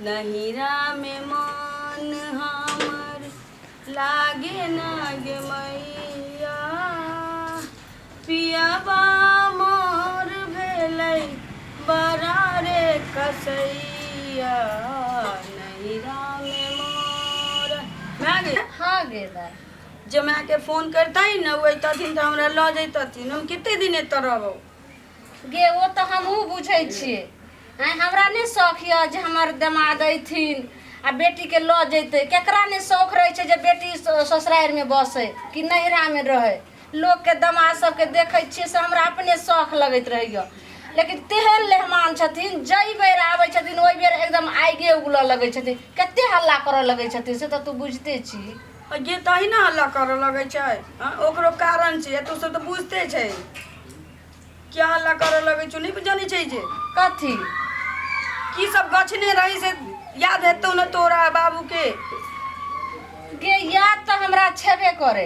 नहिरा में मन हमर लागे ना गे मैया पियबा मोर भेलै बड़ा रे कसैया नहिरा में मोर भए गेल। हाँ गे दाइ। जे मायके फोन करतै ने ओ अयतथिन तऽ हमरा लऽ जैतथिन, हम कते दिन एतऽ रहबौ। गे ओ तऽ हमहूँ बुझै छियै। आँय हमरा नहि शौख यऽ जे हमर दामाद अयथिन आ बेटीके लऽ जैतै। केकरा नहि शौख रहै छै जे बेटी ससुरारिमे बसै कि नैहरामे रहै। लोकके दामाद सबके देखै छियै से हमरा अपने शौख लगैत रहैए, लेकिन तेहन लेहमान छथिन जाहि बेर आबै छथिन ओहि बेर एकदम आगिए उगलऽ लगै छथिन, कते हल्ला करऽ लगै छथिन से तऽ तू बुझिते छी। गे तही ने हल्ला करऽ लगै छै, ओकरो कारण छै, तू सब तऽ बुझिते छै क्या हल्ला करऽ लगै छौ, नहि जानै छै जे कथी की सब गछने रही से याद हेतौ ने तोरा बाबू के। गे याद तऽ हमरा छेबे करे,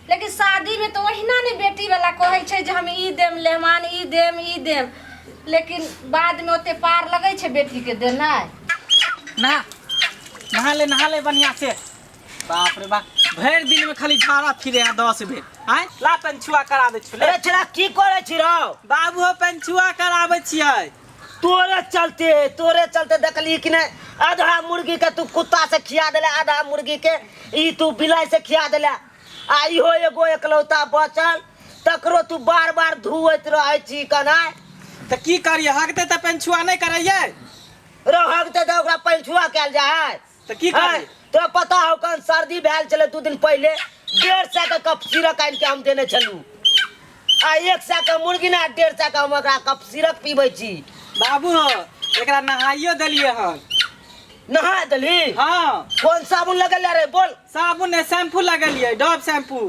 लेकिन शादी में तऽ ओहिना ने बेटी वाला कहै छै जे हम ई देम लेहमान, ई देम ई देम, लेकिन बाद में ओते पार लगै छै बेटी के देनाइ। नहा नहा ले, नहा ले बढ़िया से। बाप रे बाप, भरि दिन में खाली झाड़ा फिरे है 10 बेर। आँय ला पंछुआ करा दै छौ। अरे छोरा की करै छी रौ? बाबू हो पंछुआ कराबै छियै। तोरे चलते देखली कि नहि, आधा मुर्गी के तू कुत्ता से खिया देले, आधा मुर्गी के ई तू बिलाइ से खिया देले, आ इहो एगो एकलौता बचल तकरो तू बार बार धुएत रहै छी कनाइ। तऽ की करियै, हगतै तऽ पंछुआ नहि करैयै? रौ हगतै तऽ ओकरा पंछुआ कयल जाइ है। तऽ की करियै? तोरा पता हौ कन सर्दी भेल छलै 2 दिन पहिले, 150 के कप सिरक आनि के हम देने छलू, आ 100 के मुर्गी ने 150 के हम ओकरा कप सिरक पीबै छी। बाबू हो एकरा नहाइयो देलियै हन। नहा देली? हाँ। कौन साबुन लगेले रे बोल? साबुन ने शैम्पू लगेलियै, डव शैम्पू।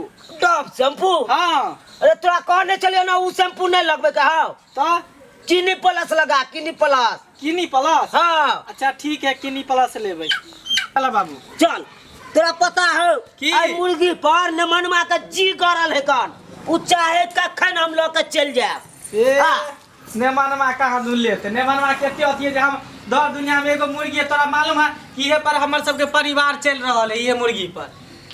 Dub shampoo? हाँ। अरे तोरा कहने छलियौ ना उ शैम्पू नहीं लगबे के हौ। तो? चीनी प्लस लगा, चीनी प्लस। चीनी प्लस? हाँ। अच्छा ठीक है, चीनी प्लस लेबै। चल बाबू। चल। तोरा पता हौ की? आई मुर्गी पर ने मनमा के जी गरल है कन, उ चाहे कखन हम लऽ के चलि जायब। ए, हाँ। नेमनमा कहाँ दूर लेते? नेमनमा के एते अथी है जे हम दर दुनिया में एगो मुर्गी है, तोरा मालूम है कि इहे पर हमर सबके परिवार चल रहल है, इहे मुर्गी पर।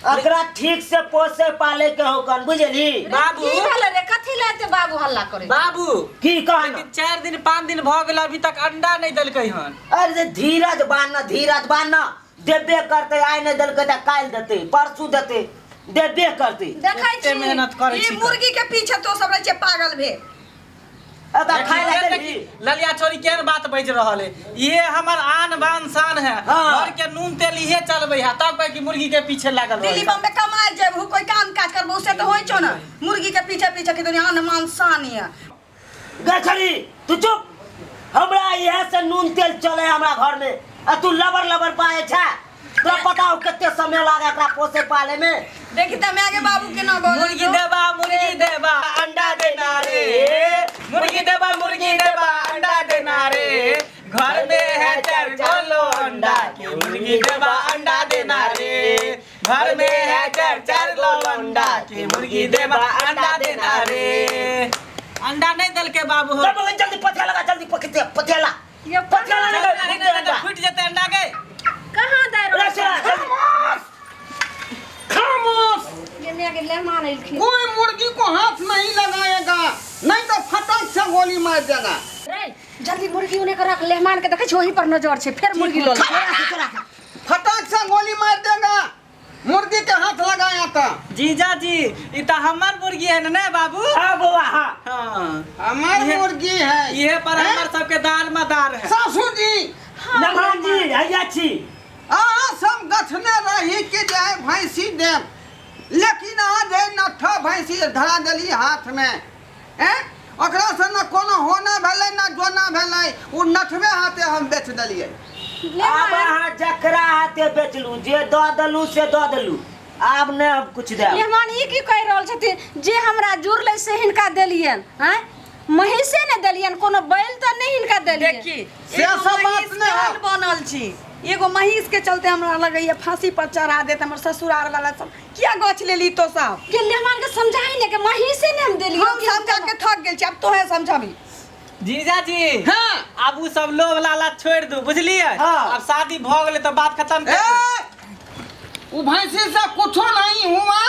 एकरा ठीक से पोसे पाले के हो कन, बुझली? बाबू। की भेलै रे, कथी लए एते बाबू हल्ला करै? बाबू। की कहना? लेकिन 4 दिन 5 दिन भ गेल, अभी तक अंडा नहीं देलकै हन। अरे धीरज बान्ह ना, धीरज बान्ह ना, देबे करतै, आइ नहीं देलकै तऽ काल्हि देतै, परसू देतै, देबे करतै। देखै एते छी। मेहनत करै ई छी। मुर्गी के पीछे तो सब रहै छै पागल भेल। एकरा खाय लए देलही? ललिया छोरी केहन बात बाजि रहल है, ये हमर आन बान शान है, हाँ। घर के नून तेल इहे चलबै है, तब कहे कि मुर्गी के पीछे लागल रहै। दिल्ली बम्बे कमाए जेबहु, कोई काम काज करबहु से तऽ होइ छौ ना, मुर्गी के पीछे पीछे के दुनिया आन मान शान है। गै छड़ी तू चुप, हमरा इहे से नून तेल चले हमरा घर में, आ तू लबर लबर बाजै छै। तोरा पता हो कते समय लागे एकरा पोसे पाले में? देखी त माय के बाबू केना बोलै मुर्गी छौ। देबा मुर्गी देबा अंडा देना रे, मुर्गी देबा मुर्गी देबा अंडा देना रे, घर में है 4 गोलो अंडा के, मुर्गी देबा अंडा देना रे, घर में है 4 4 गोलो अंडा के, मुर्गी देबा अंडा देना रे। अंडा नहीं देलके बाबू हो। चल, जल्दी पथिया लगा, जल्दी पथिया, पथिया ला। ये पथिया ला, जल्दी, फूट जल्दी, जेतै अंडा। फूट जेतै अंडा के। कहाँ दे रहल रे, चला, जल्दी। खामोश। ये मियां के मेहमान एलखिन। कोई मुर्गी को हाथ नहीं लगाएगा, नहीं तो फटाक से गोली मार देगा। रे जल्दी मुर्गी उन्हें के रख, मेहमान के देखै छी ओही पर नजर छै, फेर मुर्गी लऽ ले। फटाक से गोली मार देगा, मुर्गी के हाथ लगाया था। जीजा जी, ई त हमर मुर्गी है ने बाबू? हाँ बौआ, हाँ। हाँ। हमार मुर्गी है। इहे पर हैं? हमर सबके दाल मदार है। सासू जी। हाँ, नमन जी, हैया छी। अहाँ सब गछने रही कि जाय भैंसी देब, लेकिन अहाँ जे नट्ठा भैंसी धरा देली हाथ में, हैं? ओकरा से न कोनो होना भेलै न जोना भेलै, ओ नठबे हाथे हम बेच देलियै। आब अहाँ जकरा हाथे बेचलू, जे दऽ देलू से दऽ देलू, आब नहि हम कुछ देब। मेहमान ई की कहि रहल छथिन, जे हमरा जुड़लै से हिनका देलियनि, आँय? महींसे ने देलियनि, कोनो बैल तऽ नहि हिनका देलियनि। देखी, से एगो सब बात महींस नहि काल है। बनल छी, एगो महींस के चलते हमरा लगैया फांसी पर चढ़ा देत हमर ससुराल वाला सब। किया गछ लेली तो सब? के मेहमान के समझाई ने के महींसे ने हम देलियौ। हम समझा के थक गेल छी, अब तोहे समझाबी। जीजाजी। हाँ। आब उ सब लोभ लालच छोड़ि दू, बुझलियै? हाँ। आब शादी भऽ गेलै तऽ बात खत्म ए, कर दू। वो भैंसी से कुछो नहीं हुआ,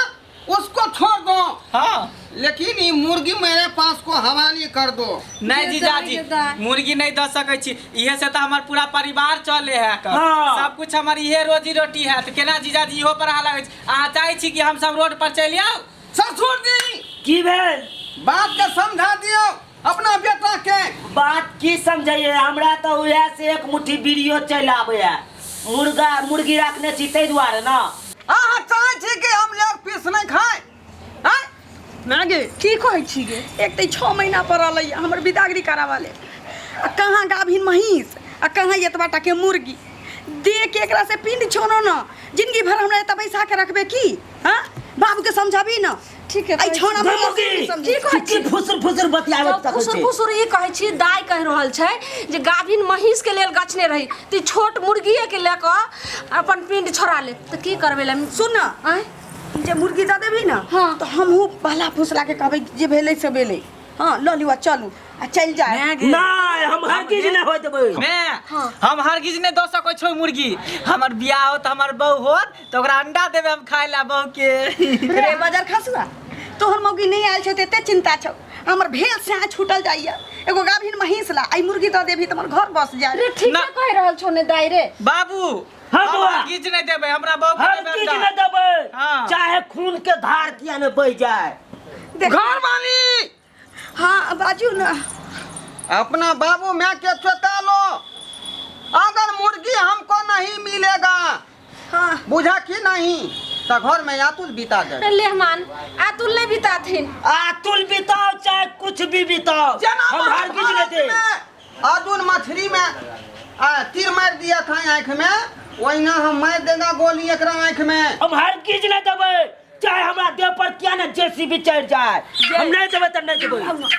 उसको छोड़ दो। हाँ। लेकिन ये मुर्गी मेरे पास को हवाली कर दो। नहीं जीजाजी, मुर्गी नहीं दऽ सकै छी। इहे से तऽ हमर पूरा परिवार चले है। हाँ। सब कुछ हमर इहे रोजी रोटी है, तऽ केना जीजाजी इहो पर अहाँ लगै छी? अहाँ चाहै छी कि हम सब रोड पर चलि आउ? ससुर जी। की भेल? बात के समझा दियो अपना बेटा के। बात की समझैये, हमरा तऽ उएह से एक मुट्ठी बीड़ियो चलि आबैया। मुर्गा मुर्गी रखने छी ताहि दुआरे ने। अहाँ चाहै छी कि हम लेग पीस नहीं खाए? आँय? मागे। की कहै छी गे? एक तऽ 6 महीना पर अलैया हमर बिदागरी करावा ले, आ कहाँ गाभिन महींस आ कहाँ एतबा टाके मुर्गी दे के एकरा से पिंड छोड़ो न। जिंदगी भर हमरा एतऽ बैसा के रखबे की? हाँ, बाबू के समझाबी न। ठीक है। एहि छौड़ा गे मुर्गी, समझी। की कहै छी? की फुसुर फुसुर बतियाबैत तऽ तकै फुसुर छी? फुसुर ई कहै छी, दाइ कहि रहल छै जे गाभिन महींस के लेल गछने रही तऽ ई छोट मुर्गिए के लऽ कऽ अपन पिंड छोड़ा ले, तऽ की करबै ले? सुन न। आँय? जे मुर्गी दऽ देबही ने। हाँ। तऽ हमहूँ बहला फुसला के कहबै जे भेलै से भेलै। हाँ, लऽ लिअ, चलू आ चलि जाय। माय गे। नहि, हम हरगिज नहि होय देबै। माय। हाँ। हम हरगिज नहि दऽ सकै छौ मुर्गी। हमर बियाह होत, हमर बहू होत, तऽ ओकरा अंडा देबै हम खाय ला बहू के। रे बजर खसुआ, तोहर मौगी नहि आयल छौ तऽ एते चिंता छौ, हमर भेल से छूटल जाइया। एगो गाभिन महींस ला आई मुर्गी दऽ देबही तऽ हमर घर बस जाय। रे, ठीके ना। कहि रहल छौ ने दाइ रे? बाबू। हाँ, हम बौआ। हरगिज नहि देबै हमरा बहू के देबै हरगिज अंडा। नहि देबै। हाँ। चाहे खून के धार किया ने बहि जाए। देख। घर वाली। हाँ, बाजू ना। अपना बाबू मैं के चेता लो, अगर मुर्गी हमको नहीं मिलेगा, हाँ, बुझा कि नहीं, तो घर में आतुल बिता दे। लेहमान आतुल नहीं बिताथिन। अतुल बिताओ चाहे कुछ भी बिताओ, जेना हम हरगिज नहि महाभारत देब। में अर्जुन मछली में तीर मार दिया था आँख में, वहीना हम मार देगा गोली एकरा आँख में। हम हरगिज नहि देबै, चाहे हमरा देह पर किया ने जेसीबी चढ़ि जाए, हम नहि देबै तऽ नहि देबै।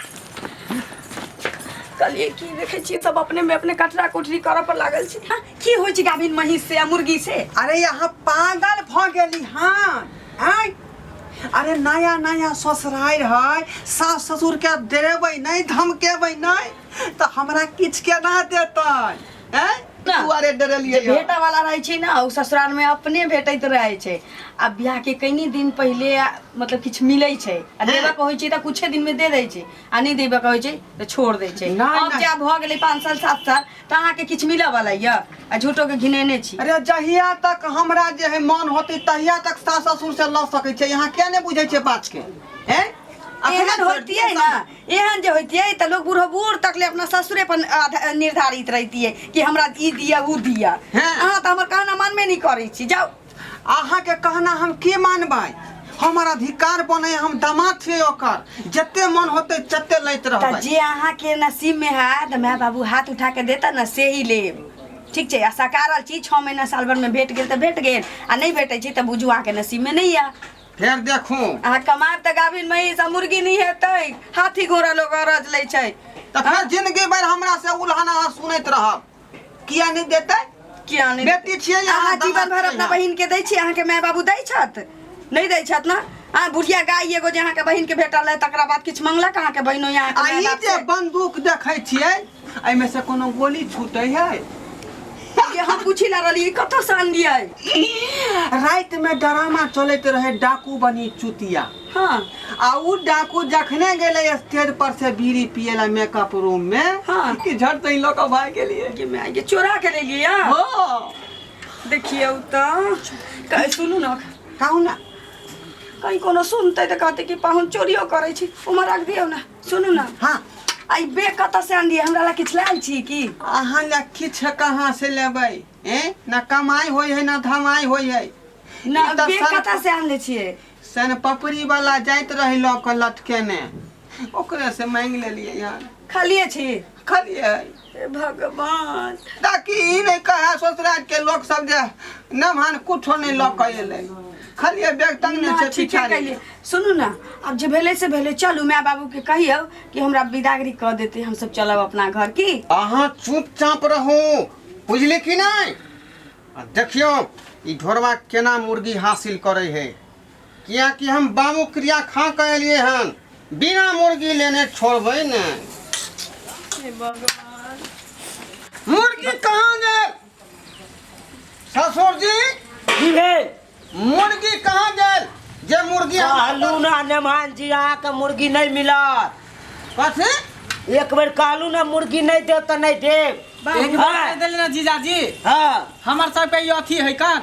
कहलियै की देखै छियै, सब अपने में अपने कटरा कोठरी करऽ पर लागल छै। हाँ, की होइ छै गाभिन महींस से आ मुर्गी से? अरे यहाँ पागल भ गेली। हाँ, आँय? अरे नया नया ससुरारि है, सास ससुर के डरेबै नहीं, धमकेबै नहीं तऽ हमरा किछु केना देतै? आँय? ना। दुआरे डरेलियै जे भेटा वाला रहै छै ने, ओ ससुराल में अपने भेटैत रहै छै। आ बियाह के कनी दिन पहिले मतलब किछु मिलै छै आ देबऽ के होइ छै तऽ कुछे दिन में दे दै छै, आ नहि देबऽ के होइ छै तऽ छोड़ दै छै। नहि, अब नहि। जे आब भऽ गेलै 5 साल 7 साल, तऽ अहाँके किछु मिलऽ वाला यऽ आ झूठो के घिनेने छी। अरे जहिया तक हमरा जे है मन होतै तहिया तक सास ससुर से लऽ सकै छै। यहाँ किया नहि बुझै छै बात के? हैं? एहन होतियै ने, एहन जे होतियै तऽ लोग बूढ़ो बूढ़ तक ले अपना ससुरे पर निर्धारित रहितियै कि हमरा ई दिया ओ दिया। हाँ। अहाँ तऽ हमर कहना मानबे नहि करै छी, जाउ। अहाँके कहना हम की मानबै? हमर अधिकार बनै, हम दामाद छियै ओकर, जते मन होतै तते लैत तऽ रहबै। जे अहाँके नसीब में है तऽ माय बाबू हाथ उठा के देता ने, से ही लेब, ठीक छै? आ सकारल चीज 6 महीना साल भर में भेट गेल तऽ भेट गेल, आ नहि भेटै छै तऽ बुझू अहाँके नसीब में नहि यऽ। फेर देखू। अहाँ कमायब तऽ गाभिन महींस आ मुर्गी नहि हेतै, हाथी घोड़ा लोग अरज लै छै। तऽ फेर जिंदगी भरि हमरा से उल्हन अहाँ सुनैत रहब, किया नहि देतै? किया नहि? बेटी छियै अहाँ अहाँ, जीवन दामाद भर छियै अपना अहाँ। बहिन के दै छी, अहाँके माय बाबू दै छथि? नहि दै छथि ने? अहाँ बुढ़िया गाय एगो जे अहाँके बहिन के भेटल है, तकरा बाद किछु मंगलक अहाँके बहिनो या अहाँके आ माय ई बाप जे से? बंदूक देखै छियै, एहिमे से कोनो गोली छूटै है? जे हम पूछी ला रहली, कतऽ से आनलियै? राति में ड्रामा चलैत रहे डाकू बनी चुतिया। हाँ। आ उ डाकू जखने गेलै स्टेज पर से बीड़ी पिए ला मेकअप रूम में, हाँ। कि झट से लऽ कऽ भागि गेलियै। गे माय गे, चोरा के लेलियै? हाँ। देखियौ तऽ सुनू ने। कहू ने। कहीं कोनो सुनतै तऽ कहतै कि पाहुन चोरियो करै छी। उम्हर रख दियौ ने। सुनू ने। हाँ। आ ई बैग कतऽ से आनलियै? हमरा लए किछु लायल छी की? अहाँ लए किछु कहाँ से लेबै? ए ना कमाई होइ है ना धमाई होइ है। ना। ई तऽ बैग कतऽ से आनले छियै? सन पपड़ी वाला जाइत रहे लऽ कऽ लटकेने, ओकरे से मांगि लेलियै यार। खालिए छी? खालिए। हे भगवान। ताकि ई नहि कहे ससुराल के लोक सब जे नमहन कुछो नहि लऽ कऽ एलै, खालिए बैग टंगने ना, छै ठीके पिछाड़ी। कहलियै। सुनू ने, आब जे भेलै से भेलै। चलू, माय बाबू के कहियौ कि हमरा बिदागरी कऽ देतै, हमसब चलब अपना घर की। अहाँ चुपचाप रहू, बुझली कि नहि? आ देखियौ ई ढोरबा केना मुर्गी हासिल करै है, कियाकि हम बाबू क्रिया खा कऽ एलियै हन, बिना मुर्गी लेने छोड़बै ने। हे भगवान। मुर्गी कहाँ गेल ससुर जी? की भेल? मुर्गी कहाँ गेल जे मुर्गी हमरा कहलू ना नेमान जी, अहाँके मुर्गी नहीं मिलत। कथी? एक बेर कहलू ना मुर्गी नहीं देब तऽ नहीं देब। एक बार कहि देली ना जीजाजी। हाँ। हमर सबके ई अथी है कान।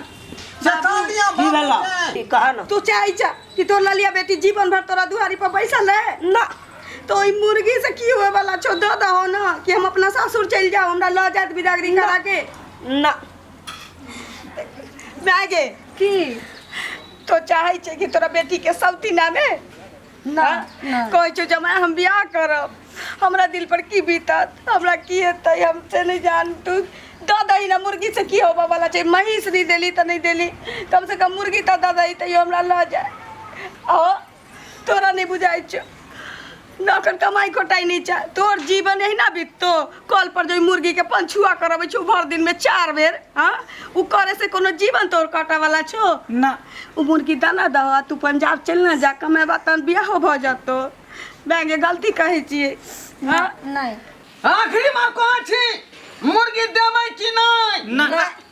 चेता लिअ की भेला? बाबूके। की कह ना। तू चाहै छ कि तोर ललिया बेटी जीवन भर तोरा दुआरी पर बैसल है ना। तो ई मुर्गी से की होए वाला छौ? दऽ दहो ना कि हम अपना सासुर चलि जाओ, हमरा लऽ जायत बिदागरी करा के। ना। माय गे। की? तो चाहै छै कि तोरा बेटी के सौतीना में? ना, ना। कहै छौ जमाय हम बियाह करब, हमरा दिल पर की बीतत, हमरा की हेतै हम से नहीं जान। तू दऽ दही ना मुर्गी से की होबऽ वाला छै? महींस नहीं देली तऽ नहीं देली, कम से कम मुर्गी तऽ दऽ दही तैयो हमरा लऽ जाय। आ तोरा नहीं बुझाइ छौ न, अखन कमाई खोटाई नहीं छै, तोर जीवन एहिना बीततो। कल पर जो मुर्गी के पंछुआ करबै छौ भर दिन में 4 बेर, हाँ उ करे से कोनो जीवन तोर काटे वाला छौ ना। उ मुर्गी दाना दह, तू पंजाब चल ना जा, कमेबा तहन बियाहो भऽ जतो। बैंगे गलती कहै छियै? हाँ? नहीं। आखिरी बार कहै छी, मुर्गी देबै कि नहीं? ना।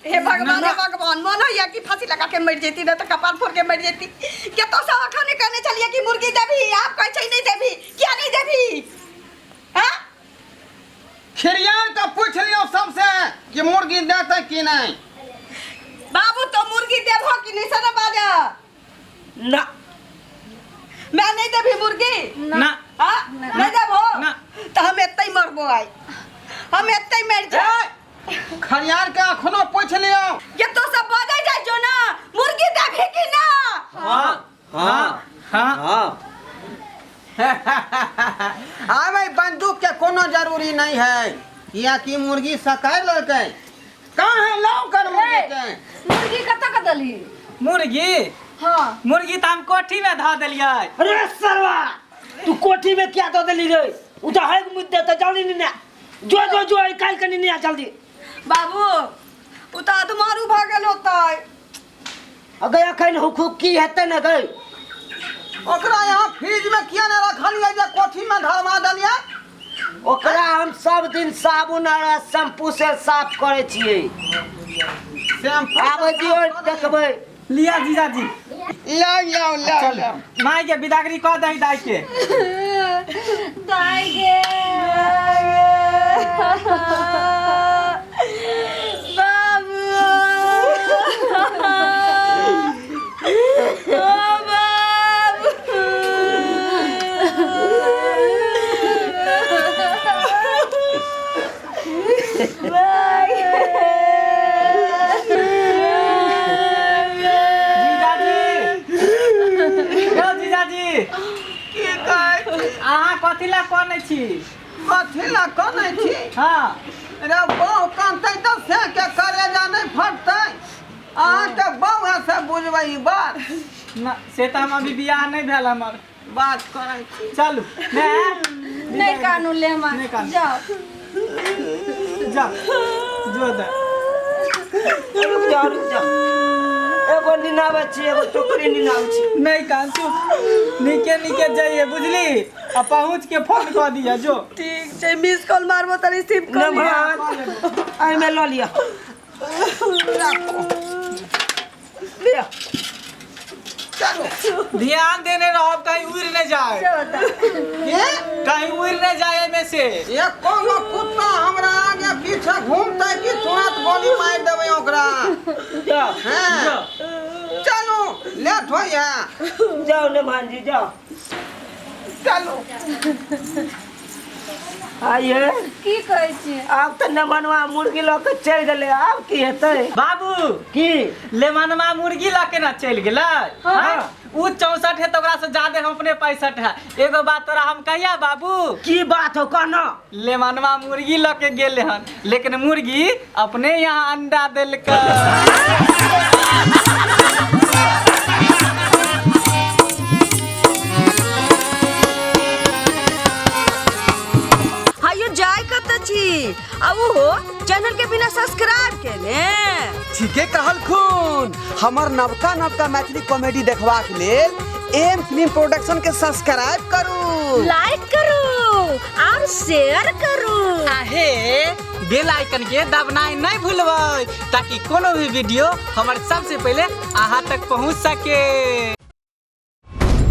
हे भगवान, हे भगवान, मन होइया कि फांसी लगा के मर जेती, ना तो कपार फोड़ के मर जेती। के तो सब अखने कहने छलिए कि मुर्गी देबी, आप कहै छै नहीं देबी, किया नहीं देबी? हाँ? खिरियान के पूछ लियौ सबसे कि मुर्गी देतै कि नहीं। बाबू तो मुर्गी देबहो कि नहीं से ना बाजा? ना। मैं नहीं देबी मुर्गी? ना। हाँ? नहीं देबहो? ना। तो हम एतै मरबो आइ, हम एतै मर जाए। खरियार के अखनो पूछ लियौ। ये तो सब बजै जाइ छौ ना, मुर्गी देबही कि ना? हाँ। हाँ। हाँ। हाँ। आबै बंदूक के कोनो जरूरी नहीं है, कियाकि मुर्गी सकाय लेलकै। कहाँ है लाओ कर मुर्गी के? मुर्गी कतऽ के देलही? मुर्गी? हाँ। मुर्गी तऽ हम कोठी में धऽ देलियै। अरे सरवा, तू कोठी में क्या दऽ देली रे? उ तऽ है मुद्दे तऽ जल्दी नहीं ना। जो जो जो काल्हि कनी नहीं आ जल्दी। बाबू उ तऽ अधमारू भऽ गेल होतै। अगे अखन हुकुक की हेतै ने गई? ओकरा यहाँ फ्रिज में किया नहीं रखलियै जे कोठी में धरवा देलियै? ओकरा हम सब दिन साबुन और शैम्पू से साफ करै छियै। शैम्पू आबै दियौ देखबै। लिया जीजाजी। लाओ लाओ लाओ लाओ। माय के बिदागरी कऽ दही दाई के। दाई गे। बाबू, ओ बाबू। जीजाजी, यौ जीजाजी। की कहै छी? अहाँ कथी लए कनै छी? कथी लए कनै छी? हाँ। रे बहु कनतै तऽ से के करेजा नहि फटतै? अहाँके बहु है से बुझबै ई बात? ना, से तऽ हम अभी बियाह नहि भेल हमर। बात करै छी। चलू ने। नहीं कानू ले माँ। नहीं कानू। जाओ। जा जो दे। रुक जाओ रुक जाओ, एगो निनाबै छी, एगो टोकरी निनाबै छी। नहीं कान, चुप, नीके नीके जाइए बुझली, आ पहुँच के फोन कऽ दिअ जो। ठीक छै, मिस कॉल मारबो तऽ रिसीव कर लिअ। नमन एहिमे लऽ लिअ, लिअ। ध्यान देने रहब कहीं उड़ नहीं जाए। के? कहीं उड़ नहीं जाए एहिमे से। ये कोनो कुत्ता हमरा आगे पीछे घूमतै कि तुरंत गोली मारि देबै ओकरा। जाओ। हाँ। चलू लेट होइया। जाओ नमन जी जाओ। चलू। आइए। की कहै छी? आब तऽ नमनवा मुर्गी लऽ के चलि गेलै, आब की हेतै? बाबू। की? लेमनवा मुर्गी लऽ के ना चलि गेलै? हाँ। उ 64 है तऽ ओकरा से ज्यादा हम अपने 65 है। एगो बात तोरा हम कहिया बाबू? की बात हो कहना? लेमनवा मुर्गी लऽ के गेले हन, लेकिन मुर्गी अपने यहाँ अंडा देलकै। हायो जाय कत छी आ उहो चैनल के बिना सब्सक्राइब केने? ठीके कहलखुन। हमर नवका नवका मैथिली कॉमेडी देखबाक लेल एम फिल्म प्रोडक्शन के सब्सक्राइब करू, लाइक करू और शेयर करू। आहे बेल आइकन के दबनाइ नहीं भूलबै, ताकि कोनो भी वीडियो हमर सबसे पहले अहाँ तक पहुँच सके।